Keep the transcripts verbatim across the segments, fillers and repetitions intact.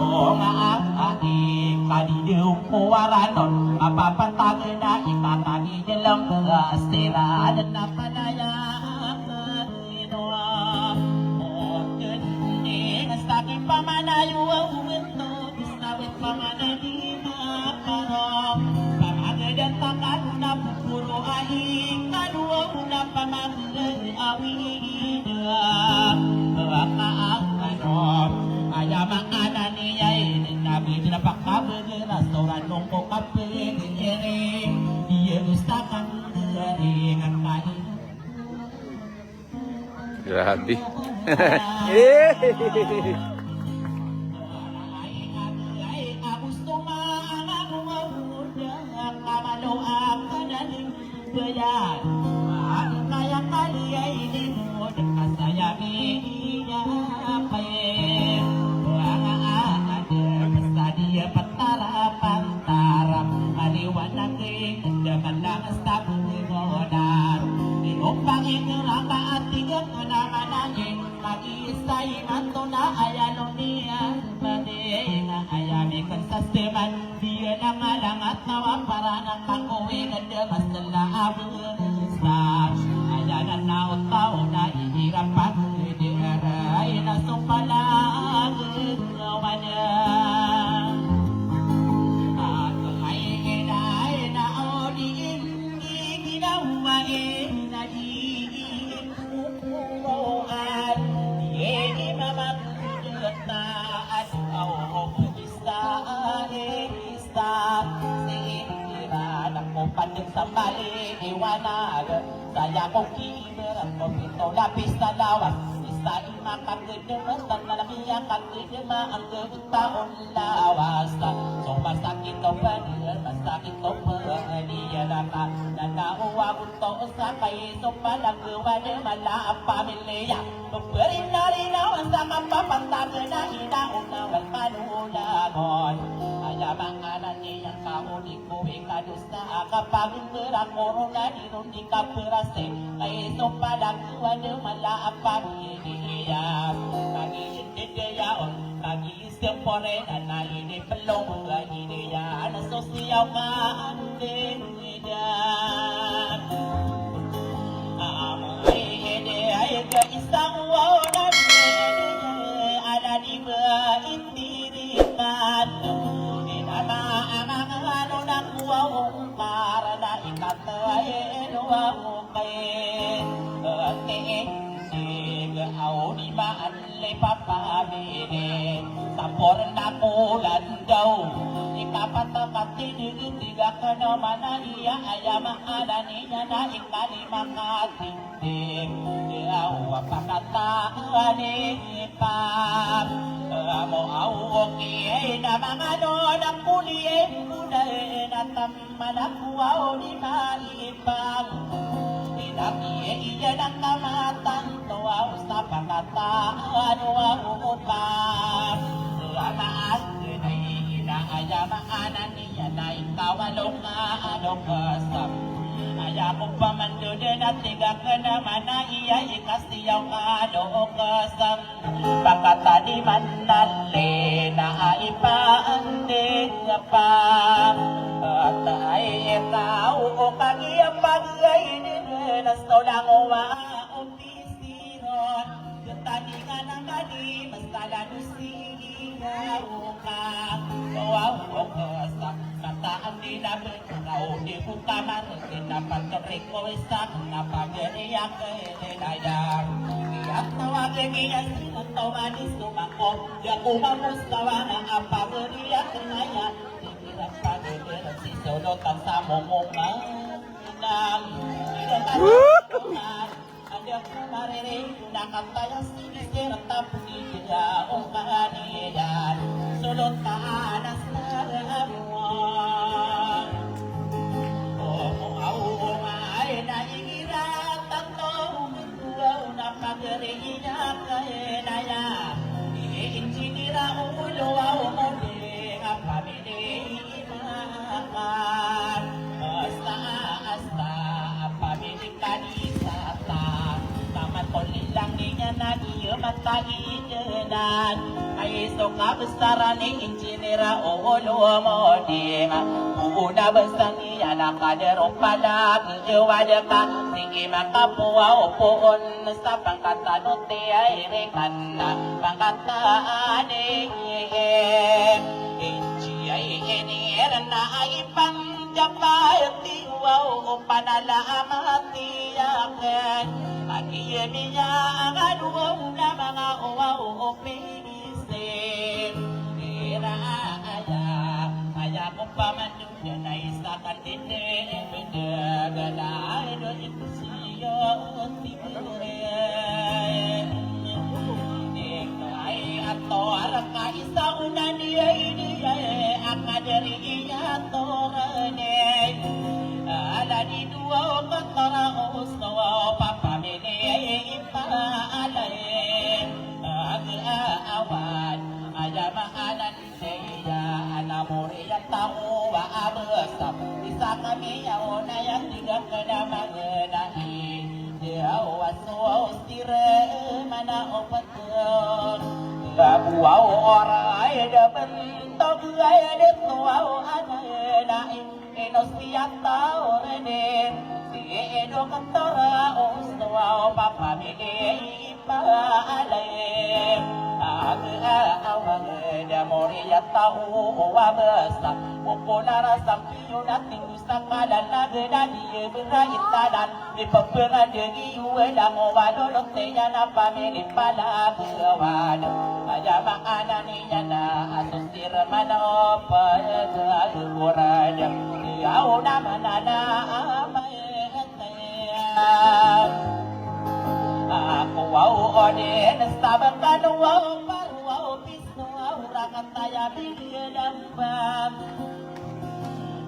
O nga a, a, i, kadi de o ko waranon, a, papantag na i, kakadi de lang, a, sira, de na panaya, a, ino, a, o, de, de, na sa ki pamanayo, a, o, ito, de sa ki pamanayo, di, a, paro, pamagada, takad, na, pupuro, a, i, kado, a, na, pamag- Awida, baka ano, aya maana niyan, na bida na pakabagala, soran nong ko kapagiri, iya gusto kang gari, ang kain. Grabe. Pag-iisay man to na aya loniya, pag-iisay man. Di na malangat na wapara na kakowi na de masala abisa. Aya na na o taw na ihirap pag-iisay na so palag na wala. At ay inay na o di in ginawa in na di in kukuroan. Di in mamagdata at o isa, isa. Sii iran ako pandeg sa mali iwanag. Saya ko kiber ako pito lapis sa lawas. Isa i makagedem, tan na lamiya kagedem, ang taon lawas. So masakit o padi, masakit o padi, ya laka na nawa. To sa kay so palag wad mala a pamilya. Pagparinarinawan sa kapapantag na inaon na wal panulagon. Aya maana niyan kaoni ko ikadosa a kapagndera korona di ron di kaperase. Kay so palag wad mala a pamilya. Kagi indidiyaon, kagi Siyempre, na, na ini pelong, na ini ya, na so siyaw ka, ande, ida. Ama, ede, ede, isang waw, na, ede, ala, di ba, itirikat. Ina, ma, ama, ano, na, kuwaw, para, na, ikat, ede, waw, kay, ede, ede, aw, di, ma, Lipapamili sa porna ko landaw. Ikapatapat tinigitig a kena manaya, aya maana niyan na ikalima katigdig. Di awa pakataan ipam. Amo awo kiyay na mangano na kuliye, kuliye na tam. Manakuwaw di maipang. Inakiye iyan ang kamatan, tuwaw sa pakataan, waw utan. Tuwa maas, inay ina aya maana niyan na ikaw alok na alok kasam. Aya ko pamando den at tigak na mana iya ikasiyaw ka alok kasam. Pakataniman na lina a ipaanding pa. At ay ikaw o kagiyapag ay diden a solang wa o pisiron. Getaningan a mani masalado siya o ka. Waw o kesak mataan di na ben Kaw di ko kaman, di na pagkapri ko isa, na pagari a kahilinaya. Iya tawag iya sino tawag di sumakop, di ako mamustawa na a pagari a kanaya. Di kira pagari si solo tang sa mumuma. Inang, di na pagkapri Anda ko mariri na kataya sini sira tapos di kita o kaniyan. Sulot ka na sa rabuan. O mo aw o maay na igira tanto o na pagiri na kainaya. Iinjinira o luwa o mo di nga pamili. Asta, asta, pamili ka di sa ta. Taman ko lilang di niyan na di mata di denan. Ay so kabesar a injinir o olo mo di nga. Oona bes a niyan a kader o palagewad ka. Sii makapowa o poon sa pangkat a dotiya i rikan a pangkat a adi. Injinir na ay panjapay tiwaw o panala a matiyaken. Agi miya a kadowa na manga owa o pisi. Ira aya, aya ko pamandu na isa ka tindi, benda gala do ito siya o tibure. Ikay ato arang ka isa onan iya ini iya, akaderi iya torene. Ala di dowa o katara o sowa o papamini. Paalay, aga awan, aya maanan saya, ana moriya taw a abasa, isa kami yaw na yan tiga ka na mangenai, yaw aso sire mana opat. Babuaw oray da bentog, aya de tuwaw ana nai. Ino siya taw rene, si Edo Kantora, o Sowa, o Papa Mili, Paalay. Aga awag da moriya taw a basa, o polara sampiyon a tinggo sa kalan a gana di bera itanan. Di pagperandegi wala mo walolot iyan a pamili palagewad. Aya maana niyan na aso sir manopod a gorad. Iyaw na manana a maitiyam. Ako waw odin sabkan waw parwaw pis Waw rakataya bigyan ang bag.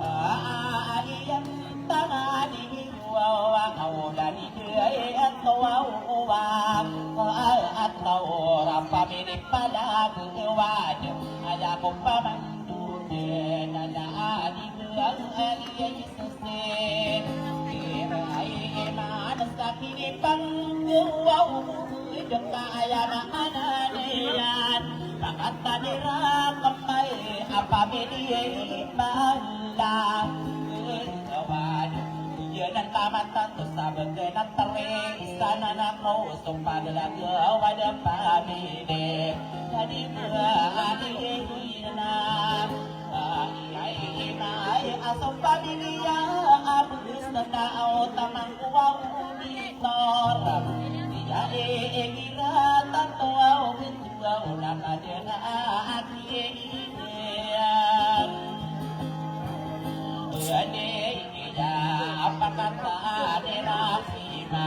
Aaliyan tangani waw ang awlan iday at waw waw. At waw rapamili palagewad. Aya ko pamandun na naadi ang aliyay Iray iman sa kinipanggawa o deka aya maana niyan. Pakatan iran kambay a pamilya i pala. Gawad iyan ang tamatan to sa bagay na tari. Isa na nako so paglagaw a da pamilya. Jadi ba adi na. Ay, ay, ay, aso pamilya, abis na tao tamang kuwaw ni Tor. Iya, eh, eh, gira, tanto, aw, bituaw, na kadena, ati, eh, iya. Iya, eh, iya, apakata, adena, sima,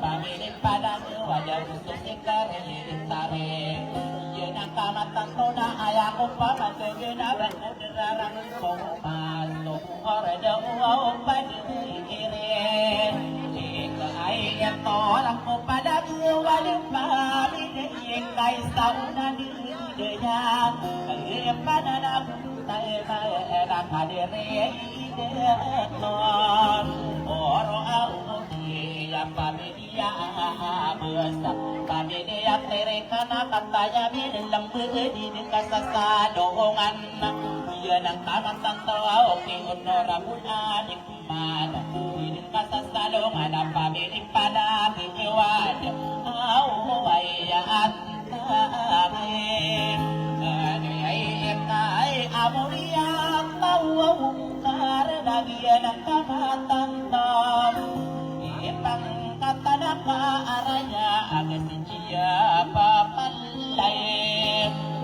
pamili, padang, wajah, khusus, ikar, eh, tare. Iya, na, kamatan, tona, aya, ko, pamagagena, bako, Rarang ko paso ko rada o padigirin. Ika ay ito lang ko pala ko wali pamili. Ika ay sa una ni Daya. Ay pananap tayo na kadiri. Ito oro ako iya pamili. Iya, basta pamilya tiri ka na kataya, minilambed di ka sa salongan. Iya nang taman tanto, okay, honorable adik man. Di ka sa salongan, ang pamilya pala, bigiwad. Aw, bayaan. Ay, ay, ay, amuriya, tawa, karena dia nang kamatan. Ipang katanaka aranya, aga sinjiya papalay.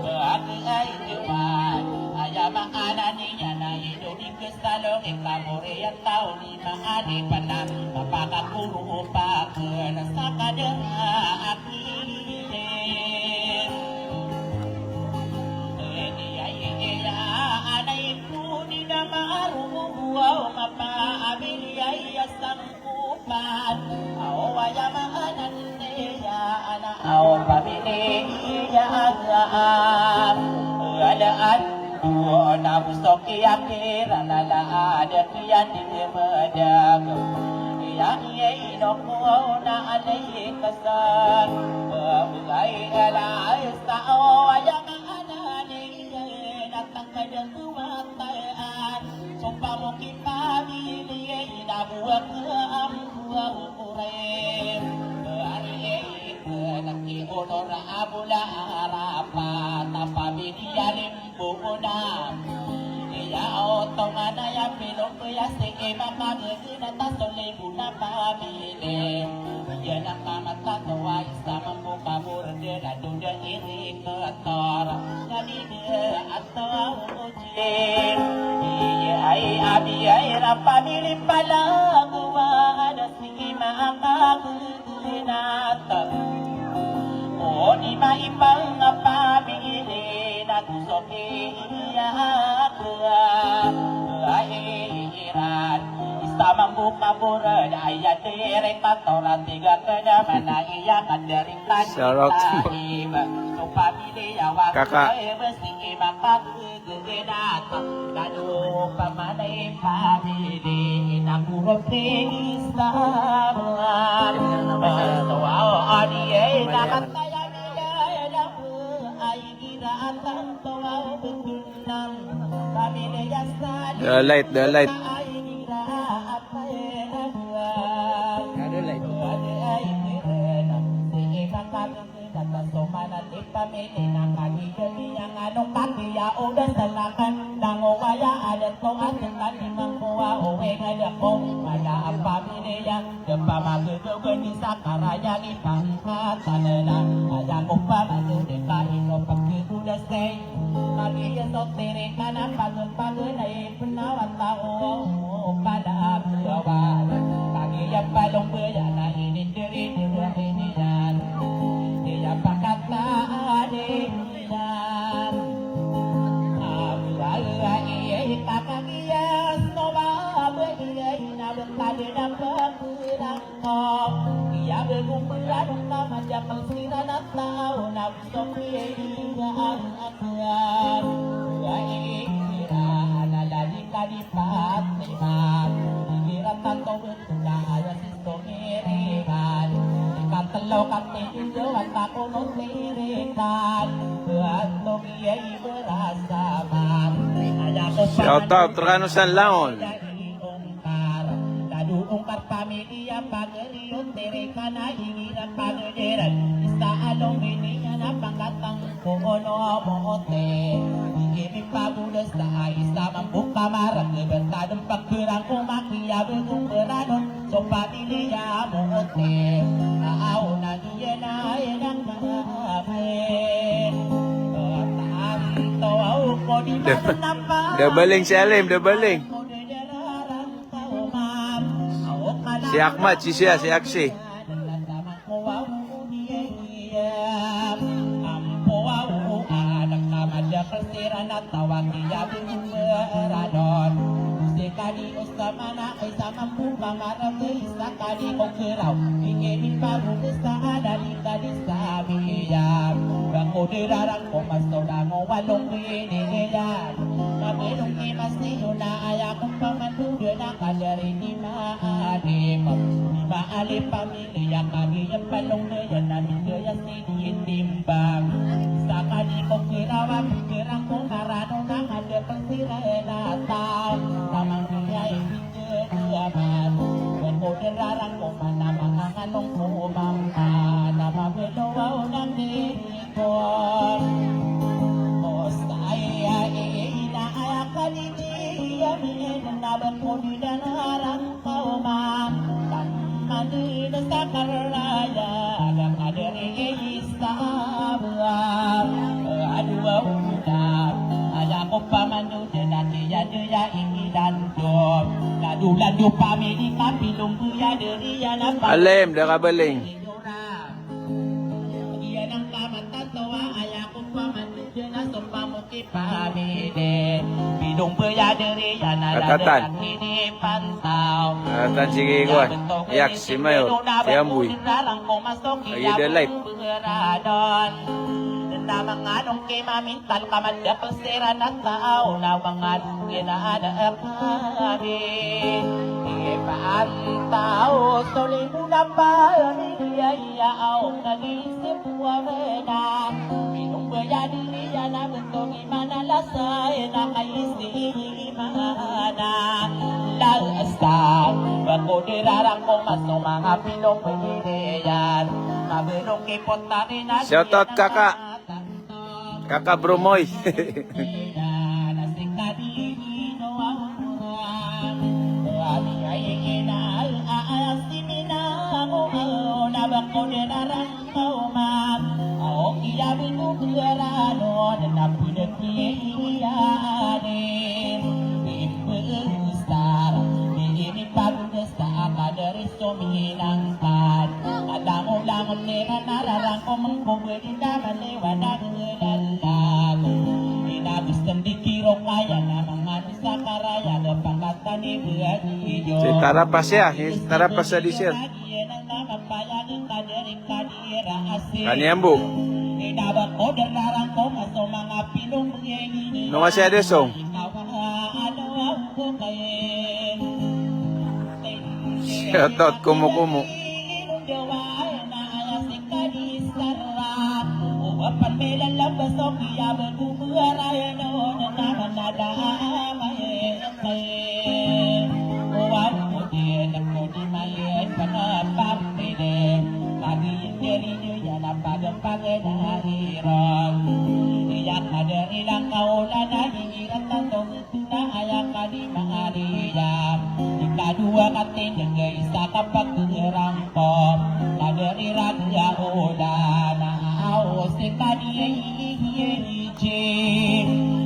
Aga ay iwan, aya maana niyan na ino di kesalong, ikamuriya taw di maani pana, mapakakuro paken sa kadera akili. Edi ay iya anay ko di na maarugo, aw mapaabil iya iya sang Kupan, aw aya maana niyan, aw pamili iya agaan. Alaan, duo na bosok iya kiran, ala adat iya di medag. Iya, iya, ino ko na alay kasan. Babagay ala ay sa o, aya ka ana ni, iya, na tangkadang tuwatayaan. So pamokipamili, ina buwak ka ang buwak ko rin. Ari, ina ki onor a bula arapat, a pamili alim Bukuna. Iya otongan aya pilok iya si ima pagegena ta solibuna pamili. Iya na kamata towa isa mambo kabur de na duda iri ketor. Ngadi de atawa uji. Iya ai abi ai ra pamili pala kuwa ada si ima akagegena ta. O di maipang a pamili na to so kiyakwa. Ay iran. Isa mambo kabor da aya direk a tora tiga ka naman a iya ka direk a Sarok. Taib. So pamili ya wa Kaka. Ay basi iba ka Kado pamanay pamili na kurot ni Islam. Baso aw adi ay nakatayami ay na ay gira atang tawaw betunan. Pamili ya sa The light, the light. Ay gira atay na buwan. Ada light. Adi ay gira na si iba kami. Kata so mana di pamili na kami jadi yang ano kami ya udah salakan dango waya ada to atin tadi mangkuwa uwi ngada ko maya ang pamili ya depa magagawa ni sa karaya ni pangkatan na aya ko pamagagawa ka ino pagkikudas kay kami ya so tiri ka na pagpagunay Penawat tao pala abayawan. Kami ya palong baya na ini diri diri iniyan. Iya pakata adi iniyan. Abaya iya ipakamiya soba abaya ina betadi na pagkirang. Iya begumpul adong na majakal siran a tao na gusto ko iya iga ang akal. Iya igira na lagi ka di patima. Igira tanto betul na aya sisto ngirikan. Ikatelo kati ijo at ako no tirikan. Buat no iya iberasa man. Aya ko Shout out, Rano San Laon. Iya iongkar. Kado ongkar pamili iya pagel Iyo tiri ka na igira pagediran. Isa along ini niyan a pangkatang ko ono mote. Igi mipagodas na isa mambo ka marag. Betadem pagberang ko makiya begong beranon. So pamili iya mote. Aw na giya na inang mabe. Tanto aw ko di madenapa. Doubling si Alim, doubling. Si Ahmad, si siya, si Aksi. Maadip, di maalip a mili a kami a palong na iyan a mili a sinimbang. Sa kadi ko kirawan, kirang ko marano na kada pagsiran a tao. Tamang kaya ibigay ko amat. Kung ko dirarang ko man a manganganong ko mama na mabelo aw nang di Kon, o saya ina aya kanini, ya min na bako di danaran kaoma, kan manina sa karaya, ya kadiri isabwa, aduwa uda, aya ko pamanu dena tiya deya ingidando, ladu ladu pamili kapilong buya deri ya na pa- Alem, da kabaling. Iyan ang kamatatawa, aya ko pamanidyan a sompamokipamili. Bidong baya diri, yan a Atatan. Ladalan ini pantaw. Atatan, sige, kuwan. Yak, si Mayor, si Amboy. Lagi da live. Na manga anong kimamintal ka madakl siran a taw, na manga anong ginadaan kami. Ipantaw so limo na pamilya iya aw nag-iisip ko a bena. Minong baya diri a na bentong i manalasay na kaisi mana. Lagstang bako di rarang ko mas o manga pinong pagiriyan. Mabelong kipot na rin a Shout out, kaka. Kaka Bromoy. Si Tarapas ya, si Tarapas ya di, sir. Kani ambo. No nga siya desong. Shout out Kumu Kumu. Ikadowa ka tindeg, isa ka pagderangko. Kaderiran ya ola na aw si kadi iji.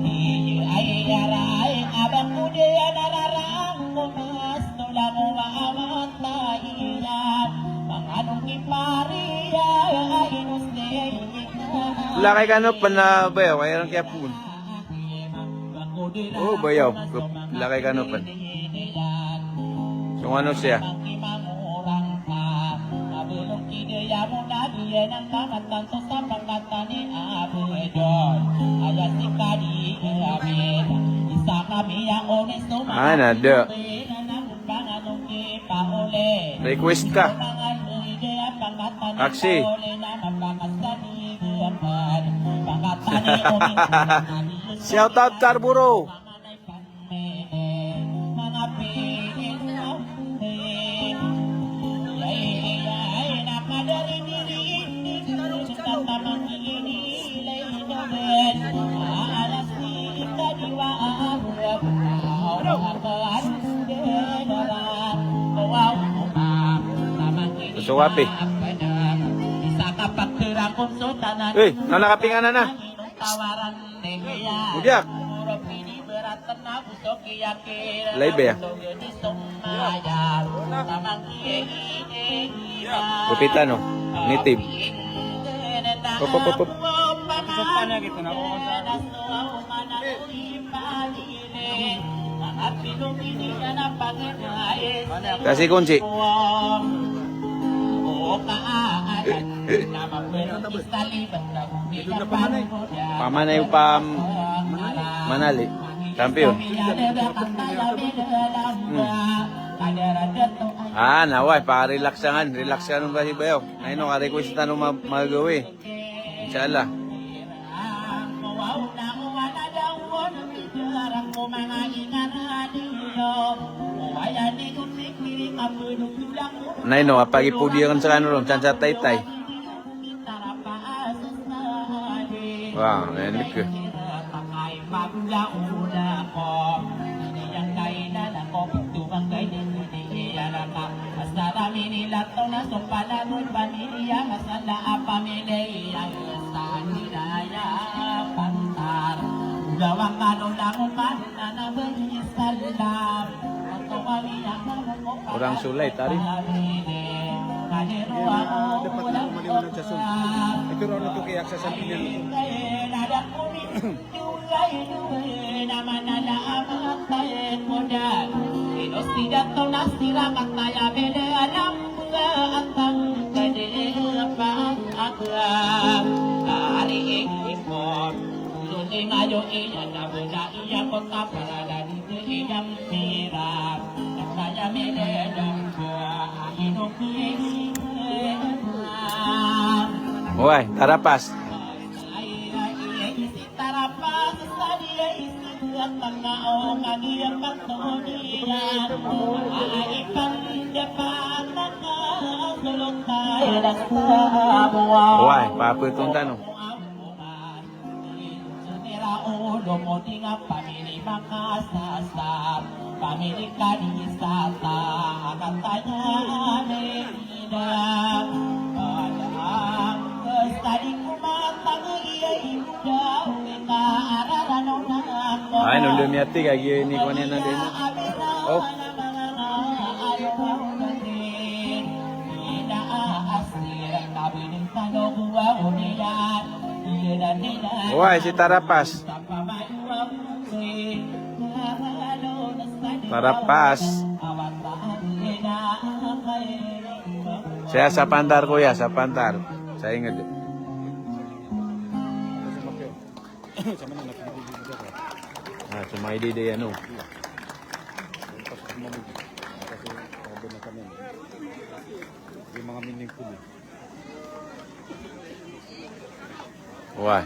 Iya ay yaray abang ko di nararang ko mas tula ko maamatay iya. Manganong ipariya ay nusdi. Lakay kano pena bayaw, ay rang kiyapun. O, bayaw. Lakay kano pen. So, ano siya? Ah, nada. Request ka. Aksi. Shout out Carburo. Suwapi. Eh, nana kapingan na. Mudiak. Live ya. Gupitan o. Native. Op, op, op, op. Kasi kunci. Pamanay o pam-, Manali. Champion. Hmm. Ah, naway, pa-relax ka ngan. Relax ka ngan ba si bayaw. Na ino ka request tano ma-, magawi. Inshallah. Na ino, a pagipodiyan skano ron, tsansa taytay. Wa, na ino ka. Orang Sulay, tari. Ito raw na to kaya sa sampingan. Oway, tarapas. Oway, papetoon tano. Ay, no, lemiyatig a giya ini ko niyan na demo. Oh. Oway, si tarapas. Tarapas. Saya sa pantar, kuya, sa pantar. Saya ingat. Ah, sa may di di, ano. Oway.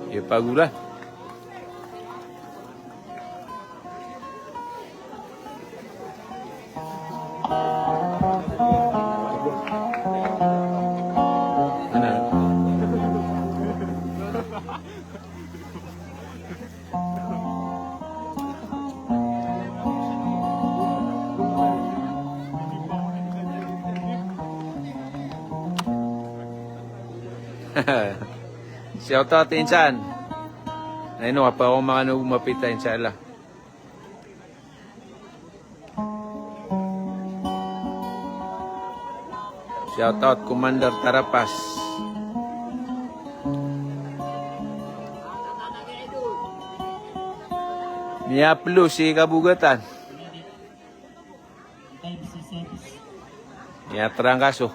Iya, pagola. Shout out, insan. Na ino, apa ko makano mapita, inshallah. Shout out, Commander Tarapas. Miyaplo si kabogatan. Miyatrangkaso.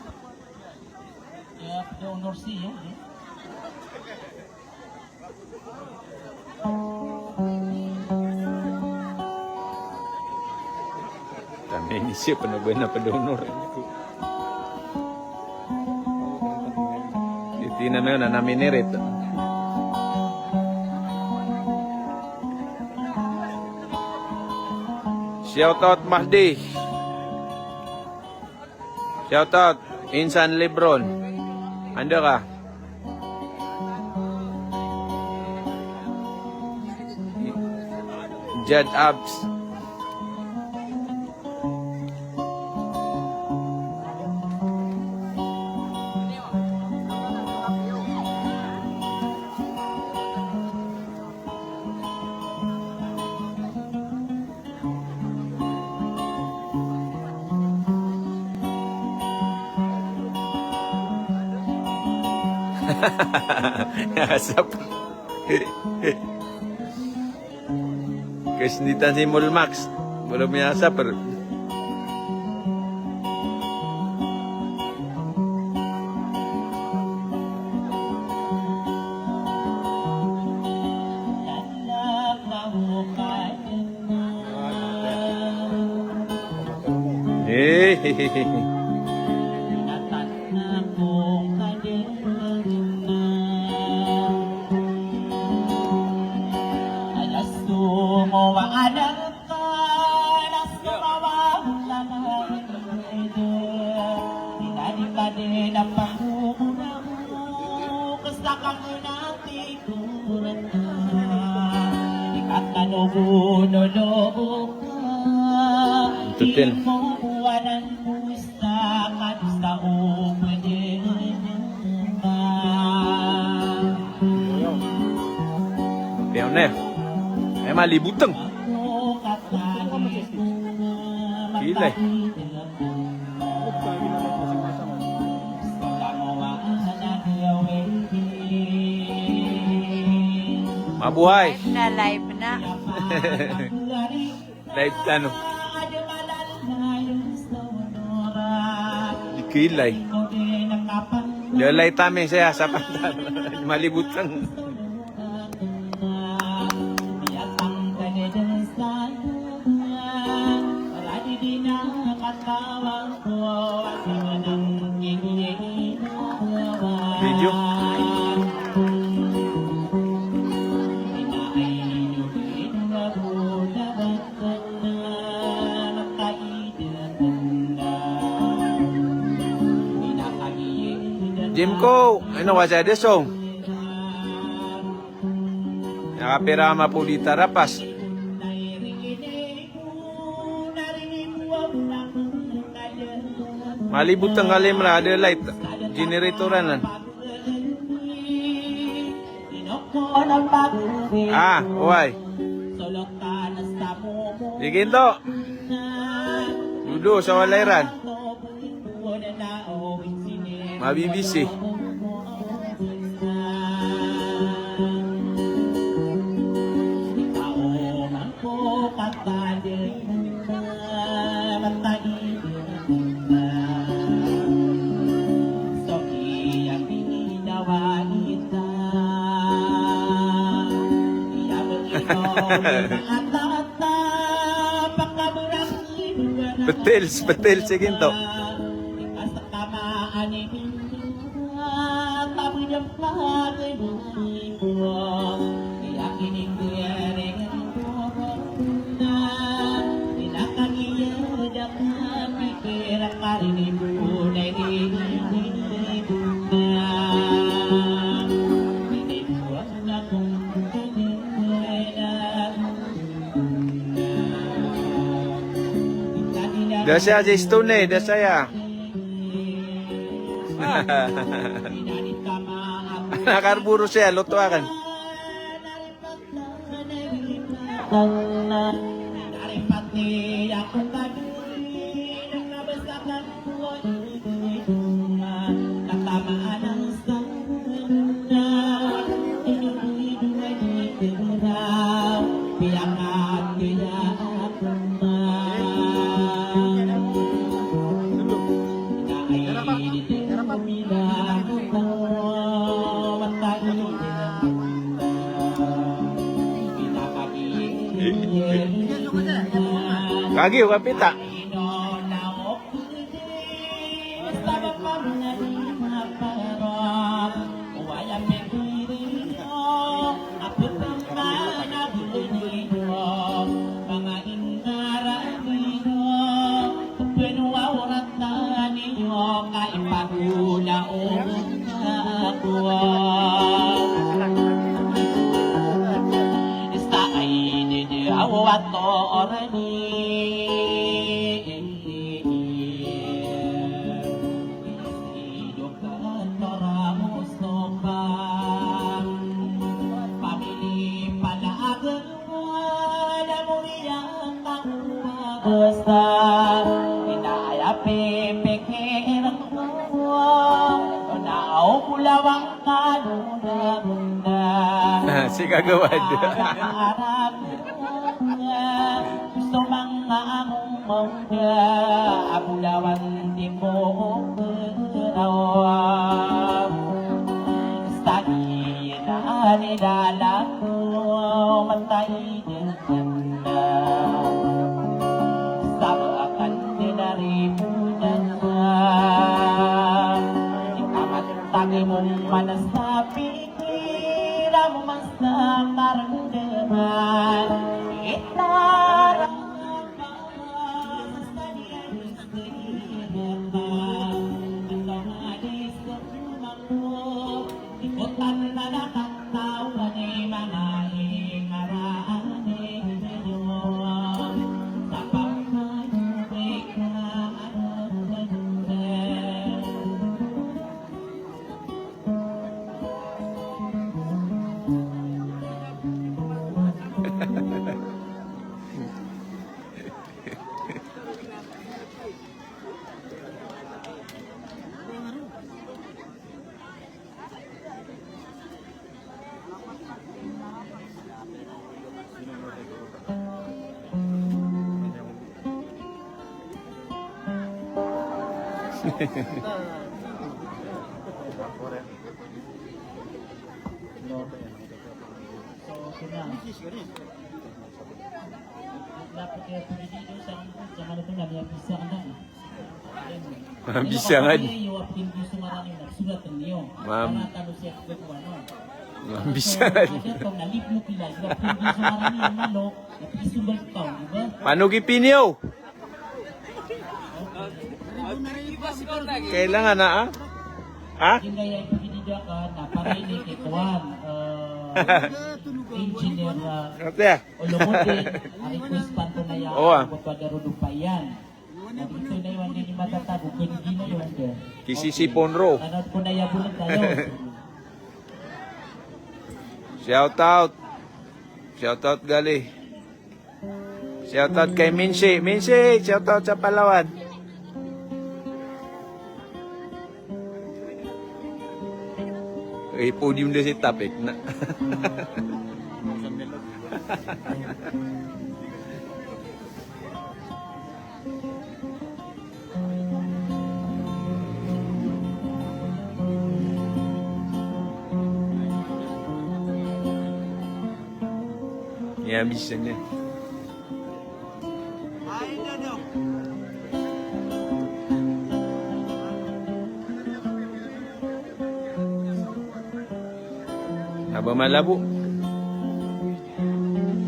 Kami ini siya pn a ba na pd a honor. Iti na na, na-nominate. Shout out, Mahdi. Shout out, Insan Lebron. Anda ka? Jad Abs. Asap. Kasnditan si Molmax. Bolo miyasap. Eh. Tutin. Piyaw na. Ay, maliboteng. Kilay. Mabuhay. Live na, live na. Live tano. Kilay. Lelay tami saya sa pantal. Malibutang. Video. Jim ko, ano ka sa desong? Nakapira ma podi tarapas. Malibutang ka limra, ada light. Generator anan. Ah, oway. Di ginto. Dudo sa walay ran. Mabibisi. Betul, betul, sa ginto. Da saya si Stone, da saya. Nakarburo saya, loto akan. Kagi, kapita. Basta ina aya pipikir ko na o kulawang ka dun da dun da. Si kagawad. Gusto manga among mawda a bulawan di ko keraw. Sa giya na ni dala ko matay. Sabakan di na ribunan na ikamatag mong manasabi, kira mo man sa karamdaman. Itara ka sa niya. Mabisangad. Mam-, mabisangad. Pano ki piniyo? Kailangan na, ah? Ha? Engineer, ah, Olomode, ari ko espanto na ya, oo, ah, anggota Darudo Payan. Na dito na iwan din yung matatago, pwede din na iwan din. Kisisipon ro. Tanod ko na ya bulan tayo. Shout out. Shout out, gali. Shout out kay Minsi. Minsi, shout out sa Palawan. Eh, podium da si Tapik na. Iya, bisa niyan. Aba malabo.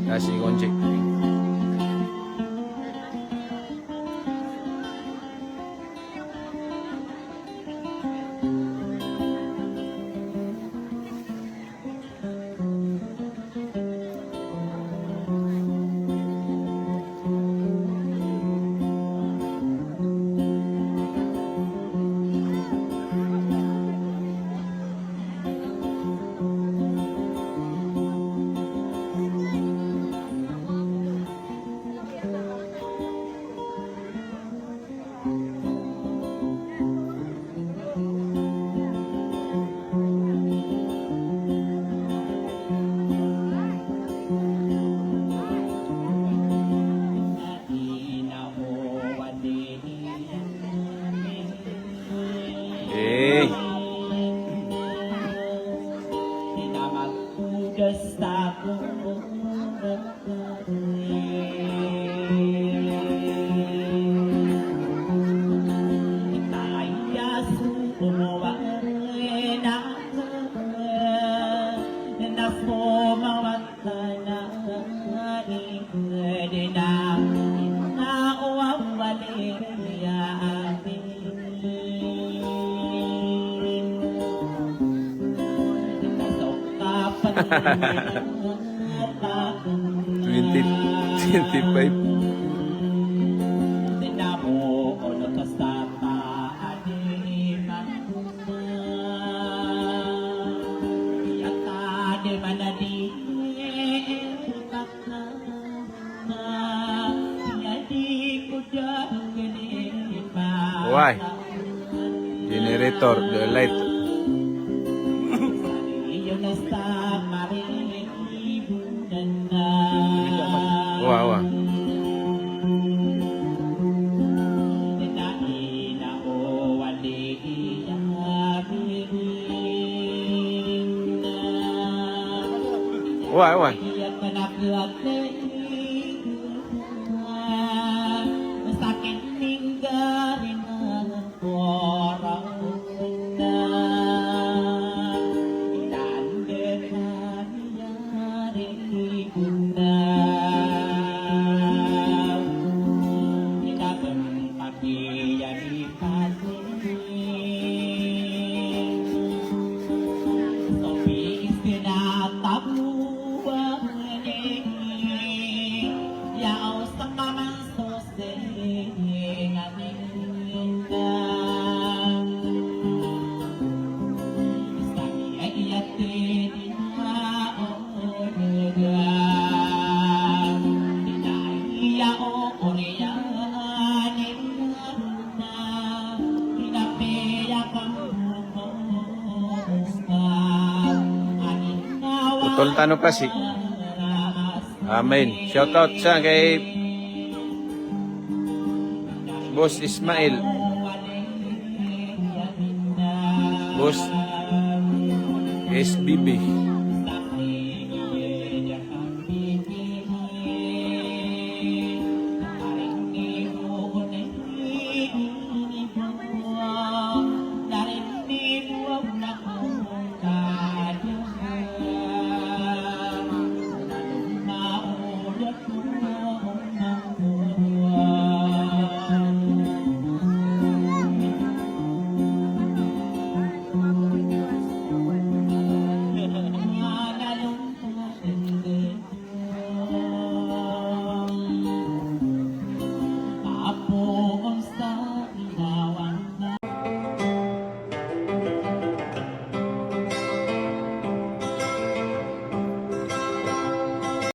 Kasi konti. Eh. Twenty, twenty-five. Why? Generator, the light. Wa, wa. Wa, wa. Utol tano pasi. Amin. Shout out sa kay Boss Ismail. Boss S B B.